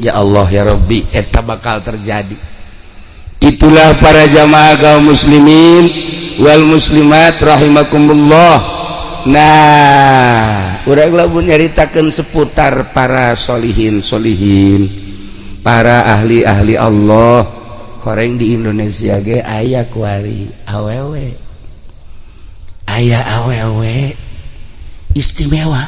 Ya Allah ya Rabbi, eta bakal terjadi. Itulah para jamaah kaum muslimin wal muslimat rahimakumullah. Nah, urang lamun nyaritakeun seputar para solihin solihin, para ahli-ahli Allah, horeng di Indonesia ge aya kuari awewe, aya awewe istimewa,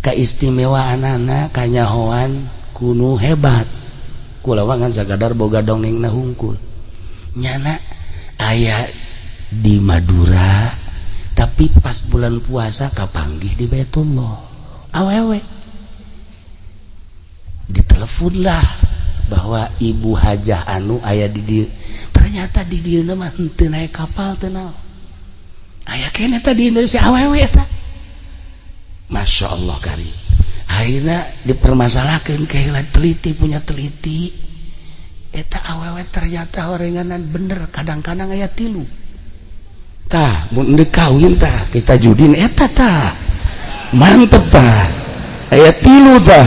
kaistimewaanana kanyahoan kunu hebat. Kula ngan sakadar boga dongeng na hungkul. Nyana aya di Madura, tapi pas bulan puasa kapanggih di Baitullah. Awewe ditelepon lah bahwa ibu hajah anu aya di dieu. Ternyata di dieu mah henteu naik kapal teu naon. Aya keneh teh di Indonesia awewe eta. Masya Allah karim. Akhirnya dipermasalahkan kayak teliti punya teliti. Eta awewe ternyata horenganan bener, kadang-kadang aya tilu. Tah, mun deuk kawin tah kita judin eta tah. Mantep tah. Aya tilu tah.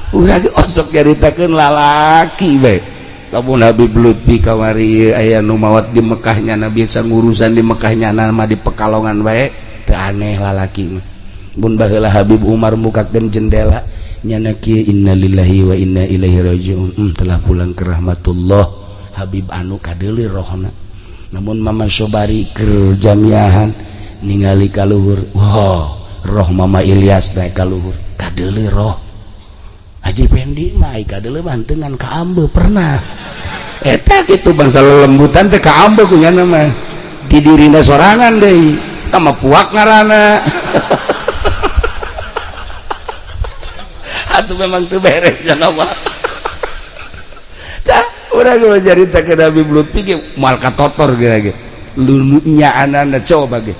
Urang osok nyaritakeun lalaki bae. Lamun Habib Lutfi kamari aya nu maot di Mekah nyana biasa ngurusan di Mekah nyana mah di Pekalongan bae, teu aneh lalaki mah. Mun baheula Habib Umar mukakeun jendela nyana kieu, innalillahi wa inna ilaihi rajiun. Telah pulang ke rahmatullah Habib anu kadeuleur rohna. Namun Mama Sobari keur jamiahan ningali ka luhur, wow, roh Mama Ilyas naik ka luhur, kadeuleur roh Haji Pendi mah kadeuleur mah henteu ngan kaambe pernah. Eta kitu bangsa lelembutan teh kaambe ku nyana mah. Di dirina sorangan deui, sama puak ngaranna. Atuh memang teu beres nya mah. Tah urang mah carita ke Nabi Lutfi ge moal katotor geura ge. Lulunya anana coba ge.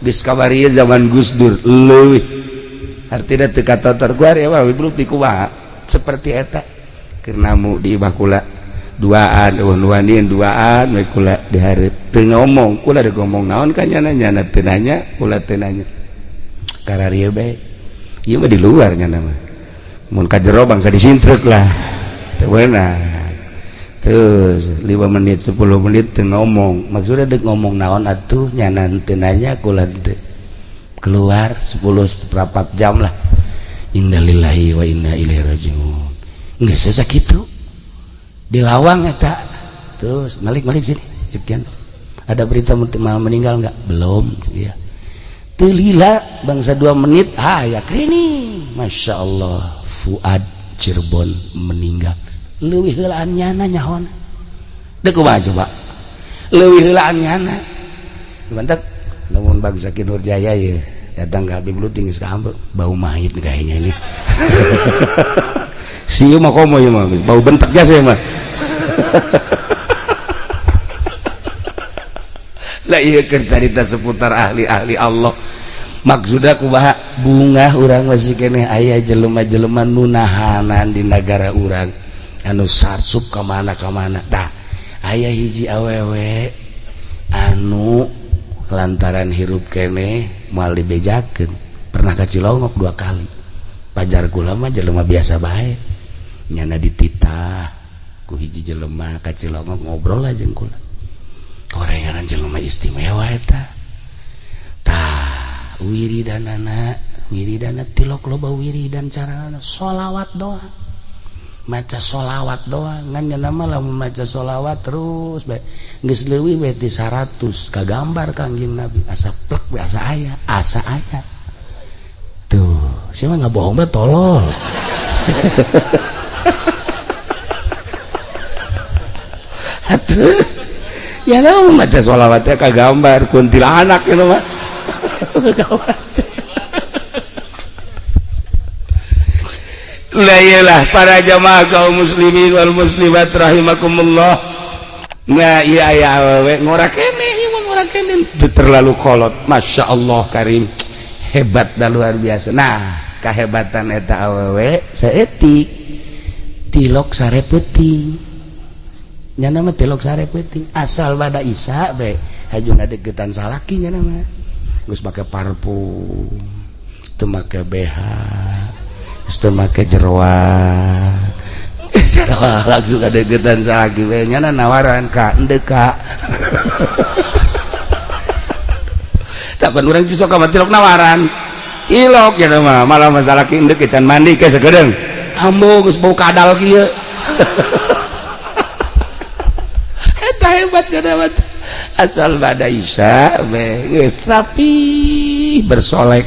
Geus kamari zaman Gus Dur leuwih. Artina teu katotor ku ari mah Habib Lutfi kumaha? Seperti eta keur namu di imah kula duaan eueuh nu wanian duaan we kula dihareup teu ngomong kula deuk ngomong naon ka nyana, nyana teu nanya kula teu nanya kararieu bae. Ieu mah di luar nyana mah mun ka jero bangsa disintrek lah teu meunang. Terus 5 menit 10 menit teu ngomong, maksudnya deuk ngomong naon atuh nyana teu nanya kula teu. Keluar 10 seperempat jam lah, innalillahi wa inna ilaihi rajiun. Geus sakitu di lawang eta. Terus malik-malik sini sekian, ada berita meninggal enggak? Belum ya. Teu lila bangsa 2 menit, ah ya kini Masya Allah Fuad Cirebon meninggal. Leuwih heulaan nyana nyahona deuk kumaha coba, leuwih heulaan nyana mantap. Namun bangsa Ki Nurjaya ya datang ke Habib Lutfi geus kaambe bau mayit kayaknya ini. Sieu mah komo ieu mah bau bentek jasa mah. Lah ieu keur carita seputar ahli-ahli Allah. Maksudna kumaha bungah urang masih keneh aya jelema-jelema nu nahanan di nagara urang anu sarsup ka mana-kamana. Tah aya hiji awewe anu lantaran hirup keneh moal dibejakeun, pernah ka Cilongok 2 kali. Pajar kula mah jelema biasa bae, nyana dititah ku hiji jelema ka Cilongok ngobrol aja jeung kula. Horenganan jelema istimewa eta. Tah wiridanana, wiridana tilok loba wiridan carana sholawat doang, maca sholawat doang. Ngan nyana mah lamun maca sholawat terus bae geus leuwih bae ti 100 kagambar Kangjeng Nabi asa plek bae, asa aya, asa aya. Tuh, sia mah ngabohong bae tolol. Atuh ya lamun maca sholawat teh kagambar kuntilanak ieu mah. Lah iyalah para jamaah kaum muslimin wal muslimat rahimakumullah. Nah iya aya awewe ngora keneh ieu mah, ngora keneh terlalu kolot. Masya Allah karim, hebat dan luar biasa. Nah kahebatan eta awewe saeutik tilok sare peuting, nyana mah tilok sare peuting asal bada isya bae haju ngadeukeutan salaki nyana mah geus make parfum teu make BH Geus teu make jeroan. Langsung ada deketan salaki we nyana nawaran ka endeu ka. Tapan urang sih sok tilok nawaran. Ilok ya mah malah masalah ki endeu can mandi ke sakedeung. Ambo geus bau kadal kieu. Eta hebat ya mah. Asal bada isya we geus rapi bersolek.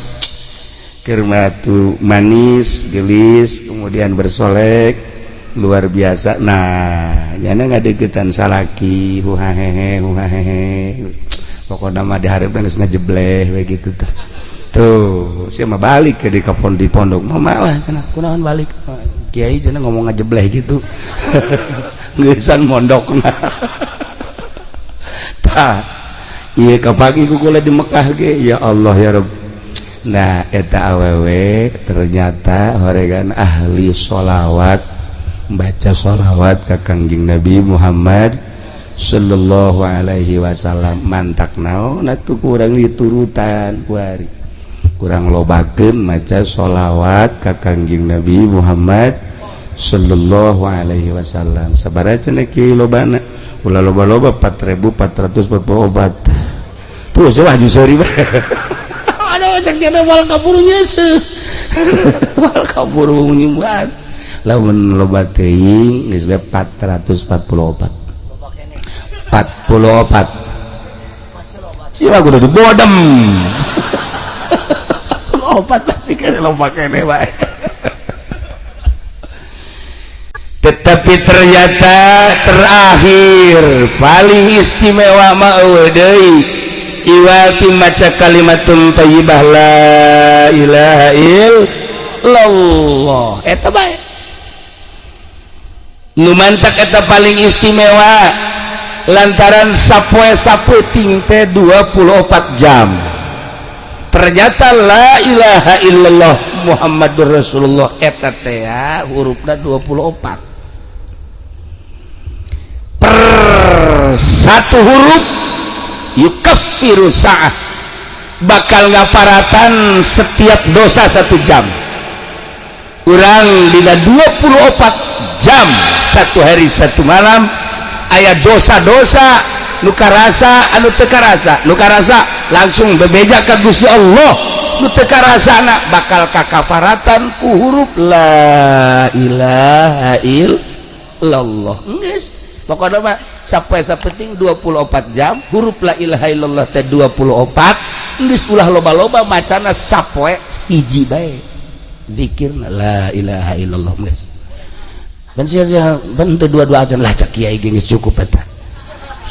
Keur matu manis, gelis, kemudian bersolek luar biasa. Nah, nyana ngadeukeutan salaki huhahehe huhahehe. Pokokna mah dihareupeun geus ngajebleh we kitu tah. Tuh, sia mah balik ke di kapon di pondok. Mah malah cenah kunaon balik. Kiai cenah ngomong ngajebleh gitu. Geusan mondokna. Tah, ieu kapagi ku kula di Mekah ge, ya Allah ya Rabb. Nah, eta awewe ternyata horegan ahli sholawat, baca sholawat ka Kangjeng Nabi Muhammad sallallahu alaihi wasallam. Mantak naon atuh kurang diturutan kuari, kurang lobakeun maca sholawat ka Kangjeng Nabi Muhammad sallallahu alaihi wasallam. Sabaraha cenah kieu lobana? Ulah loba-loba 4444. Tuh seuah juseuri bae. Aduh cek dia wal kaburu nyeuseut. Wal kaburu nyimbat. Lamun loba teuing geus bae 444. 44. Sia kudu dibodem. Opat masih kene loba kene bae. Tetapi ternyata terakhir paling istimewa mah eueuh deui iwati maca kalimatun thayyibah la ilaha illallah. Eta bae nu mantak eta paling istimewa lantaran sapoe sapeuting teh 24 jam. Ternyata la ilaha illallah Muhammadur Rasulullah eta teh hurufna 24. Per satu huruf yukaffiru sa'ah, bakal ngaparatan setiap dosa 1 jam. Urang dina 24 jam satu hari satu malam aya dosa-dosa nu karasa anu teu karasa, nu karasa langsung bebeja ka Gusti Allah, nu teu karasana bakal kakafaratan ku huruf la ilaha illallah. Geus pokona mah sapoe sapenting 24 jam huruf la ilaha illallah teh 24. Geus ulah loba-loba macana sapoe hiji bae zikirna la ilaha illallah. Geus ban sia-sia ban teu dua-dua acan lah cak kiai ge geus cukup eta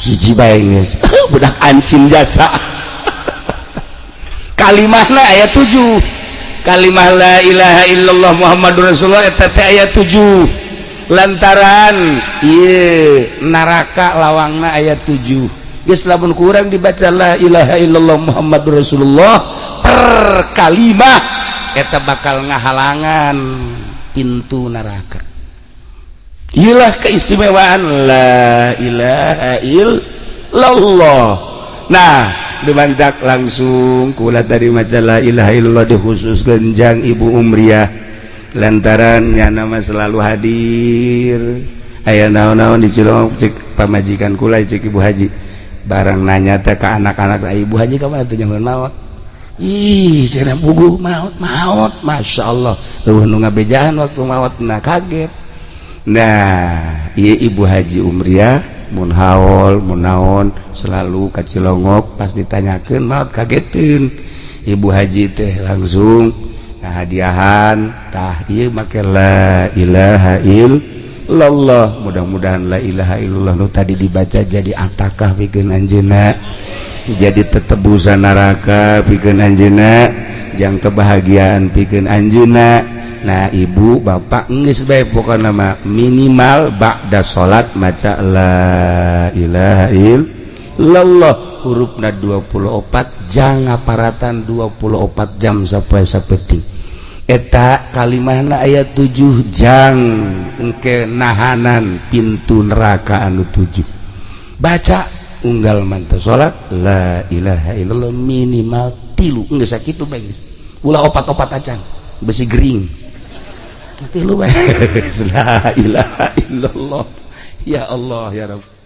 hiji bae geus. Budak ancin jasa. Kalimahna aya 7. Kalimah la ilaha illallah Muhammadur Rasulullah eta teh aya 7. Lantaran ieu neraka lawangna aya 7. Geus lamun kurang dibaca la ilaha illallah Muhammadur Rasulullah per kalimah eta bakal ngahalangan pintu neraka. Iyalah keistimewaan la ilaha illallah. Nah, dimantak langsung kula tadi maca la ilaha illallah dikhususkeun jang Ibu Umriyah lantaran nyana mah selalu hadir. Aya naon-naon di Cilongok cek pamajikan kula cek Ibu Haji. Barang nanya teh ka anak-anak, Ibu Haji ka mana teh nyahoan maot? Ih, cenah puguh maot, maot. Masya Allah. Eueuh nu ngabejaan waktu maot nah kaget. Nah, ieu Ibu Haji Umriyah mun haol mun naon selalu ka Cilongok pas ditanyakeun maot kageteun. Ibu Haji teh langsung hadiahan tah ieu make la ilaha illallah. Mudah-mudahan la ilaha illallah nu tadi dibaca jadi atakah pikeun anjeunna, jadi tetebusan neraka pikeun anjeunna, jang kebahagiaan pikeun anjeunna. Nah, ibu bapak geus bae pokona mah minimal ba'da salat maca la ilaha illallah hurufna 24 jang ngaparatan 24 jam sampai sapeting. Eta kalimahna aya 7 jang engke nahanan pintu neraka anu 7. Baca unggal manteu salat la ilaha illallah minimal 3 geus sakitu bae geus. Ulah opat-opat acan besi gering. Tilu bae. La ilaha illallah, ya Allah, ya Rabb.